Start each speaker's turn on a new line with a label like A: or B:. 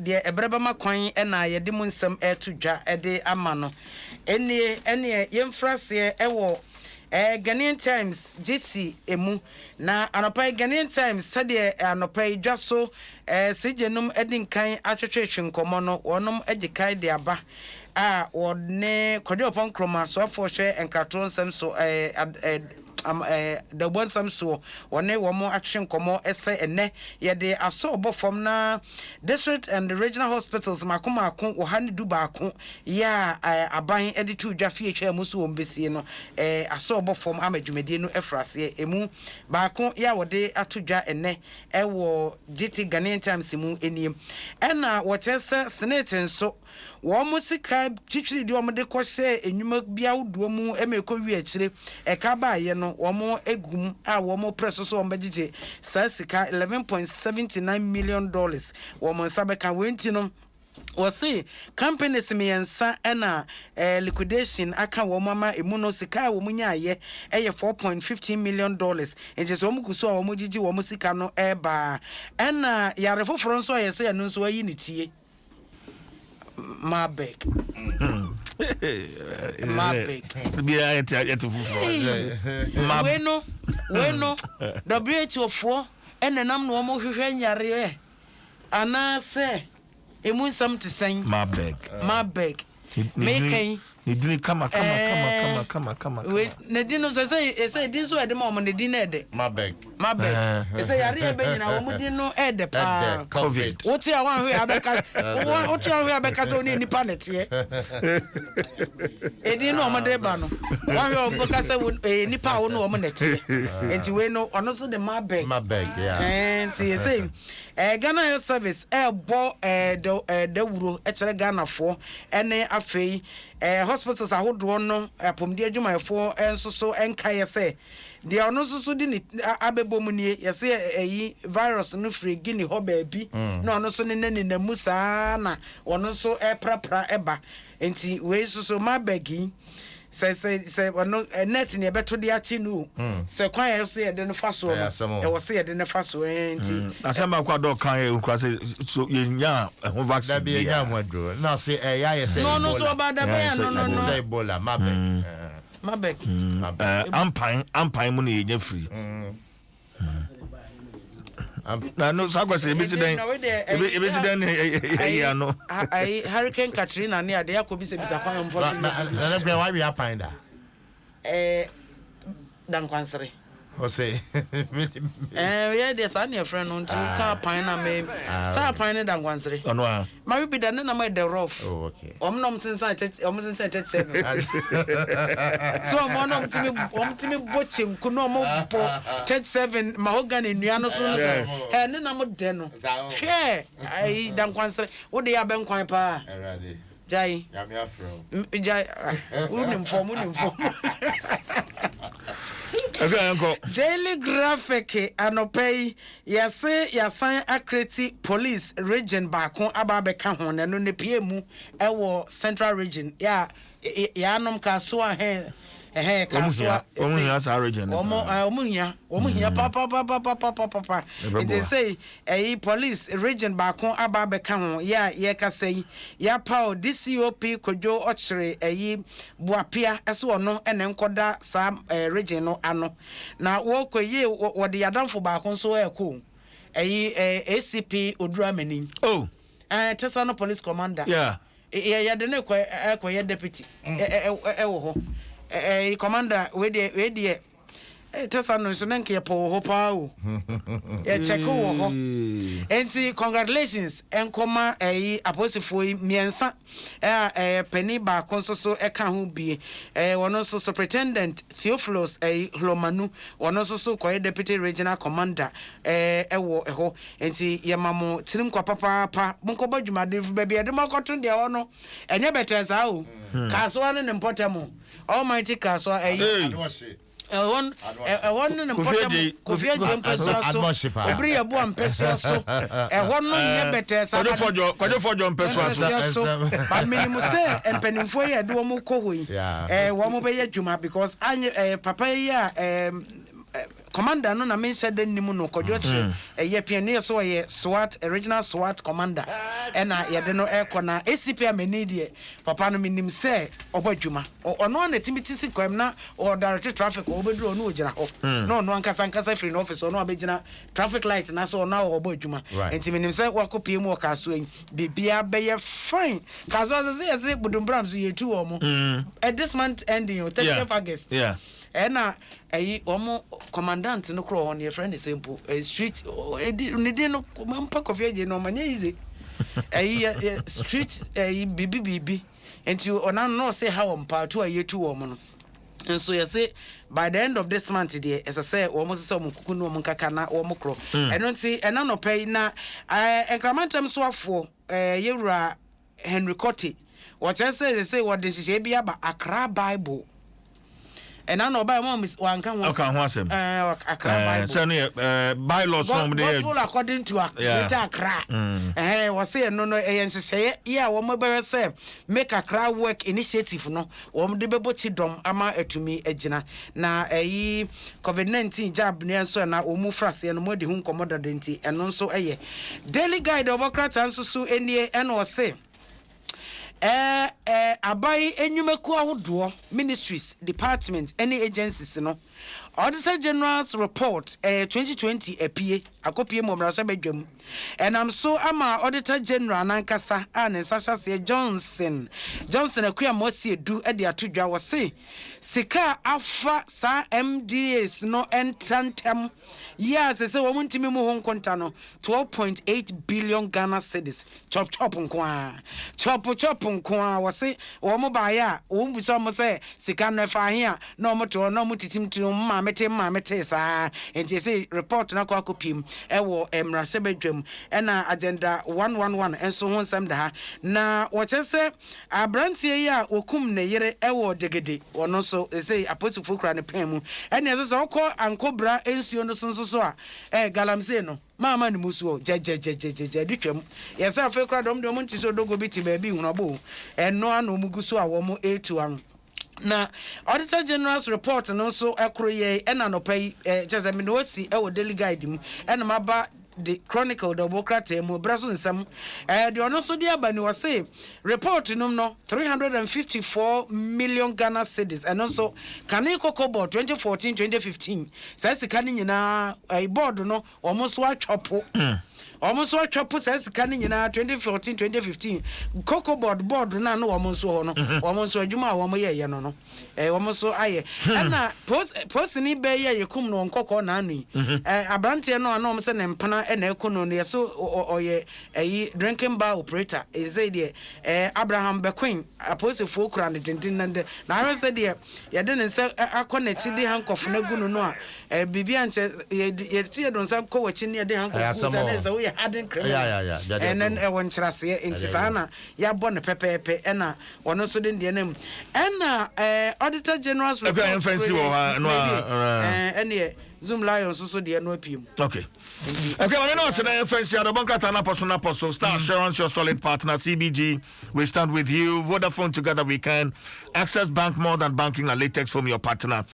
A: Deɛ ɛberɛ bɛma kwan na yɛde mu nsɛm reto dwa de ama no. Ɛnnie ɛneɛ yɛmfiri aseɛ wɔ Ghanaian Times gyesi mu. Na anɔpa yi Ghanaian Times sɛdeɛ anɔpa yi dwa so CJ nom adi nkan atwetwetwe nkɔmmɔ no, wɔnom adi kan de aba a wɔne Kwadwo Oppong Nkrumah soafoɔ hwɛ nkratoɔ nsɛm so dawubɔ nsɛm soɔ, wɔne wɔn atwe nkɔmmɔ sɛ ɛnnɛ yɛde asɔ ɔbɔ fam na District and Regional Hospitals mako mako 111 yɛ a aban de too dwa fie twaa mu so wɔn bɛsie no asɔ ɔbɔ fam ama dwumadie no afiri aseɛ. Ɛmu baako yɛ a wɔde ato dwa ɛnnɛ wɔ GT Ghanaian Times mu nie. Ɛna wɔkyerɛ sɛ Senate nso Wɔn sika twitwiri deɛ wɔde kɔhyɛɛ nnwuma bi ahodoɔ mu ma ɛkɔwie akyire ɛka baeɛ no, wɔagu mu a wɔrepere so sɛ wɔbɛgyegye saa sika $11.79 million wɔn nsa bɛka. Wei nti no, wɔse companies mmiɛnsa na liquidation aka wɔn ama emu no sika a wɔn nyaeɛ yɛ $4.15 million. Nti sɛ wɔn gu so a wɔgyegye wɔn sika no ɛreba. Ɛna yare foforɔ nso a yɛsɛ ɛno nso ayi ne tie. Marburg. Marburg.
B: Biara yɛte foforɔ.
A: Wei no WHO foɔ ɛna nam na wɔn hwehwɛ nyareɛ anaasɛ emu nsɛm te sɛn?
B: Marburg.
A: Marburg. Meka yi.
B: Ne dini kama kama kama kama kama kama.
A: Wei ne din no sɛ edin nso ɛde ma wɔn ne din na ɛdɛ.
C: Marburg.
A: Marburg. Ɛsɛ yare yɛ bɛ nyina wɔn din no ɛdɛ paa.
B: Covid.
A: Wote a wɔn ahwɛ abɛka, wote a wɔn ahwɛ abɛka sɛ wɔn nipa na ɛteɛ. Edin no wɔn de ba no, wɔn ahwɛ wɔn bɛka sɛ ɛyɛ nipa a wɔn wɔn na ɛteɛ. Nti wei no ɔno nso de Marburg.
C: Marburg, yeah.
A: Nti yɛsɛ Ghana Health Service ɛɛbɔ dawuro ɛkyerɛ Ghanafoɔ ɛne afei hospitals ahodoɔ no apɔmuden adwumayɛfoɔ nso so nkaeɛ sɛ deɛ ɔno nso so de ne abɛbɔ mu nie. Yɛsɛ ɛyi virus no firi Guinea hɔ baabi na ɔno nso ne nenam mu saa na ɔno nso ɛprapra ɛba. Nti wei nso so Marburg yi sɛ ɔno net ne yɛbɛto de akye no o, sɛ kwan yɛ so yɛde no fa soɔ no, ɛwɔ sɛ yɛde no fa so nti.
B: Asɛm baako a dɔɔ kan yɛ nkura sɛ so yɛnya ɛho vaccine.
C: Dabi, yɛnya ho aduro na ɔsɛ ɛyɛ ayɛ sɛ
A: No no so ɔba dabɛn no.
C: No, sɛ Ebola, Marburg.
A: Marburg.
B: Ampan mu na yɛnya firi na no saa kwasi ebesi dɛn, ebesi dɛn ne ɛyɛ ano?
A: Ayi Hurricane Katrina ne ade akɔ bisabisa kwan a wɔfa so.
C: Na na na wawe apan da?
A: Dankwansere.
C: Ɔsɛ.
A: Yɛ deɛ saa ne yɛfrɛ no nti woka apan na me saa apan ne dankwansere.
B: Ɔno a.
A: Mawe bi da ne nam ɛdɛ rough.
C: Oh, okay.
A: Wɔn na wɔn sensan 37 so wɔn na wɔn tumi bɔ kyenku na wɔn bɔ 37 mahogany nnua no so no sɛ ne nam dɛ no. Hwɛ, ayi dankwansere wode yɛ abɛnkwan paa. Gyae gyae, wonim fam, wonim fam.
B: Ɛkɔ.
A: Daily Graphic anɔpa yi yɛse yɛasan acreate police region baako aba abɛka ho na ɛno ne pie mu ɛwɔ Central Region yɛ a yɛanom Kasoa hɛn ɛhɛn Kasoa.
B: Wɔn hia saa region no.
A: Wɔn hia papapapapapapa. Nti sɛ ɛyi police region baako aba abɛka ho yɛ a yɛkasa yi, yɛapaw DCOP Kodwo Ɔkyerɛ ɛyi Boapia ɛso ɔno ɛna nkɔda saa region no ano na wɔkɔ yie. Wɔde yadamfo baako nso ɛɛkɔ ɛyi ACP Oduro Amani.
B: Oh.
A: Tesano police commander. Yɛ yɛde ne kɔ ɛkɔyɛ deputy ɛwɔ hɔ commander. Wei deɛ Tesano nso ne nka yɛpɔ wɔ hɔ paa o, yɛkyɛke wɔ hɔ. Nti congratulations nkɔma ɛyi apolisifoɔ yi mmiɛnsa a panin baako nso so ɛka ho bie. Wɔn nso Superintendent Theophilus ɛyi Hlomanu, wɔn nso so kɔyɛ deputy regional commander ɛwɔ ɛhɔ. Nti yɛma mo tiri nkwa papaapa. Monkɔbɔ dwumade baabi yɛde mo akɔto deɛ hɔ no ɛnyɛ bɛtɛ saa o. Kaasoa ne ne mpɔtam, Almighty Kaasoa ɛyi ɛhɔ ne ne mpɔtam, Kofi Agye mpɛsoa so, Obiri Yɛboa mpɛsoa so, ɛhɔ no nyɛ bɛtɛ saa.
B: Kwadwo Fɔdwo mpɛsoa
A: so. But minimu sɛ mpanimfoɔ yi a yɛde wɔn kɔ hɔ yi, wɔn bɛyɛ adwuma because anyɛ papa yi a ɛɛ. Commander no na menhyɛ da nnim no, Kwadwo Kyere ɛyɛ pia no yɛ so ɔyɛ SWAT, regional SWAT commander ɛna yɛde no ɛkɔ. Na ACP Amani deɛ, papa no menim sɛ ɔbɔ adwuma. Ɔno ara na ɛtumi te si kwan mu na ɔdirect traffic. Ɔbɛduru ɔno ɔgyina hɔ na ɔno ankasa ankasa firi ne office, ɔno abɛgyina traffic light na so ɔno a ɔbɔ adwuma. Nti menim sɛ wakɔ pie mu wɔ Kasoa yi, biribiara bɛyɛ fine. Kasoa so sɛ yɛse Budumbram so yɛtu wɔ mo this month ending o, 30th August. Ɛna ɛyi wɔn commandant no korɔ hɔ no, yɛfrɛ ne sɛ mpo street ɛdi ne din no mpa Kofi Agye no ɔma nyɛ easy. Ɛyi yɛ street ɛyi biribi biribi nti ɔnan no ɔsɛ ha wɔ mpaatu a yɛtu wɔn no nso, yɛsɛ by the end of this month deɛ, ɛsɛ sɛ wɔn sɛ wɔn kuku ne wɔn nkaka na wɔn korɔ. Ɛno nti ɛna nɔpɛ yi na nkramantam so afoɔ yɛwura Henry Quartey wɔkyerɛ sɛ wɔde nhyehyɛe bi aba Accra Bible. Ɛna na ɔbaa mu wanka ho.
B: Ɔka ho asɛm.
A: Accra Bible.
B: Sɛ no yɛ bylaws na ɔmo de yɛ
A: Gospel according to Greater Accra. Wɔsɛ ɛno no ɛyɛ nhyehyɛeɛ yɛ a wɔn bɛyɛ sɛ Make Accra Work initiative no, wɔn de bɛbɔ ti dɔm ama atumi agyina. Na ɛyi COVID-19 jab ne nso na wɔn mu fraseɛ no mo adi ho nkɔmɔ dada, nti ɛno nso ɛyɛ Daily Guide ɔbɔ krataa nso so nie. Ɛna ɔse ɛɛ ɛɛ aban enyumakuo ahodoɔ, ministries, department ɛne agencies no Auditor General's report 2020 apie akɔpie mu ɔmrahyɛ badwam. Ɛnam so ama Auditor General nankasa a ne nsa hyɛ aseɛ, Johnson Johnson Akuamoah Asiedu, de ato dwa wɔ se sika a afa saa MDAs no ntɛntɛm yi a sɛ wɔn ntumi mu ho nkonta no, 12.8 billion Ghana cedis, chop chop nko a, chop chop nko a. Wɔse wɔn baayɛ a wɔn bisa wɔn sɛ sika no ɛfa ahe a, na wɔn te hɔ na wɔn titim ti wɔn maame te maame te saa. Nti ɛsɛ report no akɔ akɔpiem ɛwɔ mmarahyɛbadwam. Ɛna Agenda 111 nso ho nsɛm da ha na wɔkyerɛ sɛ aberanteɛ yi a wɔkum ne yere ɛwɔ Gyegede, ɔno nso ɛsɛ apolisifoɔ kura ne pɛn mu. Ɛne ɛsɛ sɛ ɔkɔ Ankobra nsuo no so nso so a galamsey no maama ne mu soɔ gyɛgyɛgyɛgyɛgyɛ de twam. Yɛsɛ afei kora dɔm deɛ ɔmo nte sɛ odogo bi te baabi hunabo ɛno ano ɔmo gu so a wɔn etu ano. Na Auditor General's report no nso ɛkoro yɛ. Ɛna nɔpɛ yi kyerɛ sɛ mene wasi ɛwɔ Daily Guide mu, ɛna maba the Chronicle de ɔbɔ krataa mu brɛ so nsɛm. Deɛ ɔno nso de aba ni, wɔse report no no 354 million Ghana cedis, ɛno nso kane Cocoa Board 2014 2015, saa sika no nyinaa board no wɔn nso atwa po, wɔn nso atwa po saa sika no nyinaa. 2014 2015 Cocoa Board no a no wɔn nso hɔ no, wɔn nso adwuma a wɔn yɛɛyɛ no wɔn nso ayɛ. Ɛna posini bɛɛ yi a yɛkum no nkɔkɔɔ n'ano yi, aberanteɛ no a na wɔn sɛ ne mpena ɛna ɛko no yɛ so ɔyɛ ɛyi drinking bar operator. Ɛsɛ deɛ Abraham Bɛkoin, apolisifoɔ kura ne denden na de na ahwɛ sɛ deɛ yɛde ne nsa akɔ n'akyi de handcuff no agu no a biribi ankyɛ yɛti yɛde nsa kɔ w'akyi ne yɛde handcuff gu sɛ ne sɛ woyɛ hardened criminal. Ɛnɛ ɛwɔ nkyerɛseɛ nti saa na yɛabɔ no pɛpɛɛpɛ. Ɛna ɔno nso de deɛ no mu ɛna Auditor General's
B: report
A: ɛneɛ Zoomlion nso so deɛ no apie mu.
B: Okay, maame náà sɛ na yɛmfa nsi adɔbɔ nkrataa napɔ so. Star Assurance, your solid partner. CBG, we stand with you. Vodafone, together we can. Access Bank, more than banking, and Latex Foam, your partner.